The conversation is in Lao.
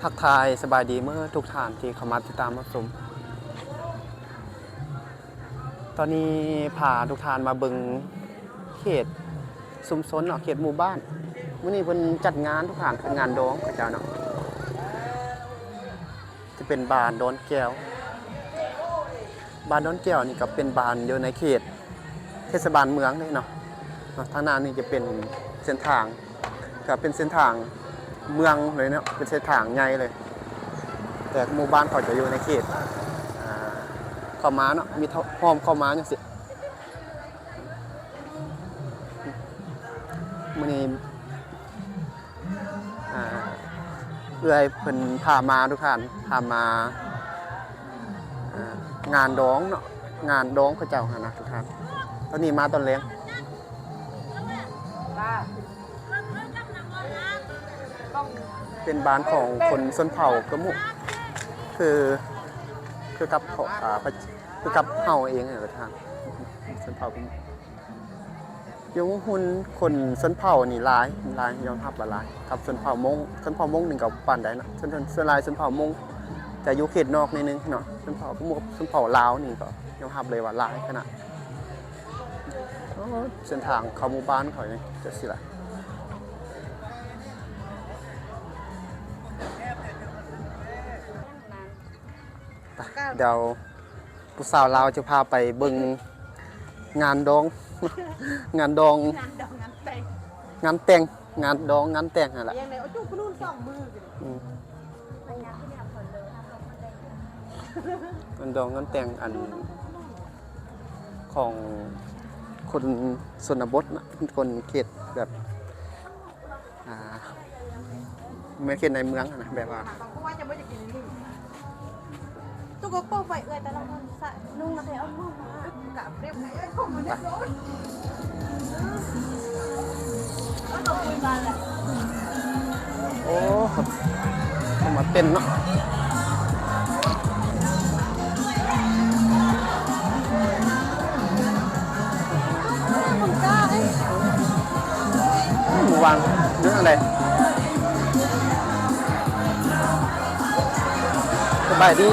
ທັກທາຍສະບາຍດີເໝິດທຸກທ່ານທີ່ເຂົ້າມາຕິດຕາມຮັບຊົມ. ຕອນນີ້ພາທຸກທ່ານມາເບິ່ງເຂດຊຸມຊົນເນາະ ເຂດໝູ່ບ້ານ. ມື້ນີ້ເພິ່ນຈັດງານທຸກທ່ານ ງານດອງເຂົາເຈົ້າເນາະ. ຈະເປັນບ້ານດອນແກ້ວ. ບ້ານດອນແກ້ວນີ້ກໍເປັນບ້ານຢູ່ໃນເຂດເທດສະບານເມືອງເດ້ເນາະ. ເນາະ ທາງໜ້ານີ້ຈະເປັນເສັ້ນທາງ ກໍເປັນເສັ້ນທາງເມືອງເລີຍເນາະ ເປັນເສັ້ນທາງໃຫຍ່ເລີຍ. ແຕ່ໝູ່ບ້ານເຂົາຈະຢູ່ໃນເຂດ ອ່າ ເຂົ້າມາເນາະ ມີ ອ້ອມເຂົ້າມາຈັ່ງຊີ້. ມື້ນີ້ ອ່າ ເອື້ອຍເພິ່ນພາມາທຸກທ່ານ ພາມາ ອ່າ ງານດອງເນາະ ງານດອງເຂົາເຈົ້າຫັ້ນນະທຸກທ່ານ. ຕອນນີ້ມາຕອນແລງ. ເປັນບ້ານຂອງຄົນຊົນເຜົ່າກະມຸ ຄື ຄືກັບເຂົາ ອ່າ ຄືກັບເຮົາເອງຫັ້ນແຫຼະທ່ານ ຊົນເຜົ່າກະມຸ. ຢູ່ຮຸ່ນຄົນຊົນເຜົ່ານີ້ຫຼາຍ ຫຼາຍ ຍອມຮັບວ່າຫຼາຍ ກັບຊົນເຜົ່າມົ້ງ. ຊົນເຜົ່າມົ້ງນີ້ກໍປານໃດເນາະ ສ່ວນ ສ່ວນຫຼາຍຊົນເຜົ່າມົ້ງຈະຢູ່ເຂດນອກໜ້ອຍໜຶ່ງເນາະ. ຊົນເຜົ່າກະມຸ ຊົນເຜົ່າລາວນີ້ກໍຍອມຮັບເລີຍວ່າຫຼາຍຂະໜາດ. ໂອ້ ເສັ້ນທາງເຂົ້າໝູ່ບ້ານເຂົານີ້ຈັ່ງຊີ້ລະ. ໄປ ດຽວຜູ້ສາວລາວຈະພາໄປເບິ່ງງານດອງ ງານດອງ ງານດອງງານແຕ່ງ ງານແຕ່ງ ງານດອງງານແຕ່ງຫັ້ນລະ. ຍັງໄດ້ເອົາຈຸກຜູ້ນູນສອງມື້. ອືມ ງານດອງງານແຕ່ງອັນຂອງຄົນຊົນນະບົດນະ ຄົນເຂດແບບ ອ່າ ແມ່ນເຂດໃນເມືອງຫັ້ນນະ ແບບວ່າ ໂອ້ ເຂົ້າມາເຕັ້ນເນາະ. ໝູ່ບ້ານຢູ່ທາງໃດ? ສະບາຍດີ.